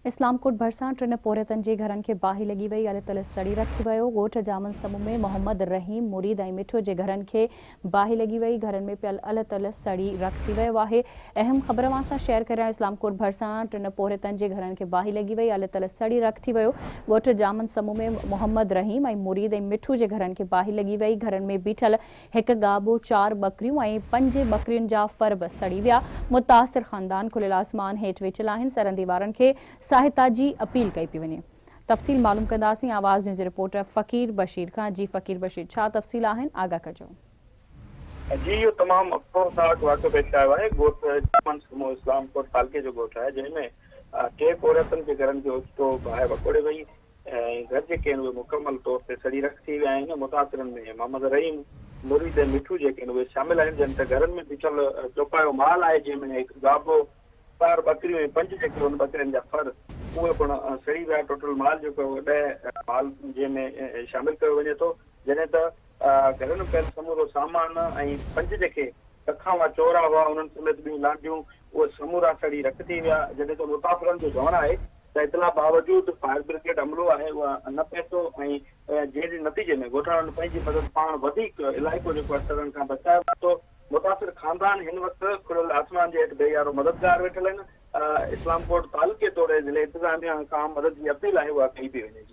اسلام ڪوٽ ڀرسان ٽن پورهيتن جي گهرن کي باهه لڳي وئي، الي تلي سڙي رک ٿي ويو. ڳوٺ جامن سمون ۾ محمد رحيم، مريد ۽ مٺو جي گهرن کي باهه لڳي وئي، گهرن ۾ پيل الي تلي سڙي رک ٿي ويو آهي. اهم خبر اوهان سان شيئر ڪري رهيا آهيون، اسلام ڪوٽ ڀرسان ٽن پورهيتن جي گهرن کي باهه لڳي وئي، الي تلي سڙي رک ٿي ويو. ڳوٺ جامن سمون ۾ محمد رحيم ۽ مريد ۽ مٺو جي گهرن کي باهه لڳي وئي، گهرن ۾ بيٺل هڪ گابو، چار ٻڪريون ۽ پنج ٻڪرين جا ڦر به سڙي ويا، متاثر خاندان کليل آسمان هيٺ ويٺل آهن، سرندي وارن کي سهائتا جي اپيل ڪئي پئي وڃي. تفصيل معلوم ڪنداسين آواز نيوز جي رپورٽر فقير بشير کان، جي فقير بشير ڇا تفصيل آهن آگاهه ڪجو. جي اهو تمام افسوسناڪ واقعو پيش آيو آهي، ڳوٺ جمن سمو اسلام ڪوٽ تعلقي جو ڳوٺ آهي، جنهن ۾ ٽي پورهيتن جي گهرن کي اوچتو باهه وڪوڙي وئي، ۽ گهر جيڪي آهن اهي مڪمل طور تي سڙي رک ٿي ويا آهن، متاثرن ۾ محمد رحيم، مريد ۽ مٺو جيڪي آهن اهي شامل آهن، جن ته گهرن ۾ بيٺل چوپايو مال آهي جنهن ۾ هڪ گابو، چار ٻڪريون ۽ پنج جيڪي ان ٻڪرين جا ڦر اهي پڻ سڙي ويا، ٽوٽل مال جيڪو آهي اهو 10 مال جنهن ۾ شامل ڪيو وڃي ٿو، جڏهن ته گهرن ۾ پيل سمورو سامان ۽ پنج جيڪي ڪکان وا چورا هئا انهن سميت ٻيون لانڍيون اهي سمورا سڙي رک ٿي ويا، جڏهن ته متاثرن جو چوڻ آهي ته اطلاع باوجود فائر برگيڊ عملو آهي اها نه پهتو ۽ جنهن جي نتيجي ۾ ڳوٺاڻن پنهنجي مدد پاڻ وڌيڪ علائقو جيڪو آهي سڙڻ کان بچائي ورتو. متاثر خاندان هن وقت کليل آسمان جي هيٺ بي يارو مددگار ويٺل آهن. اسلام ڪوٽ تعلقي توڙي ضلعي انتظاميا کان مدد جي اپيل آهي اها ڪئي پئي وڃي.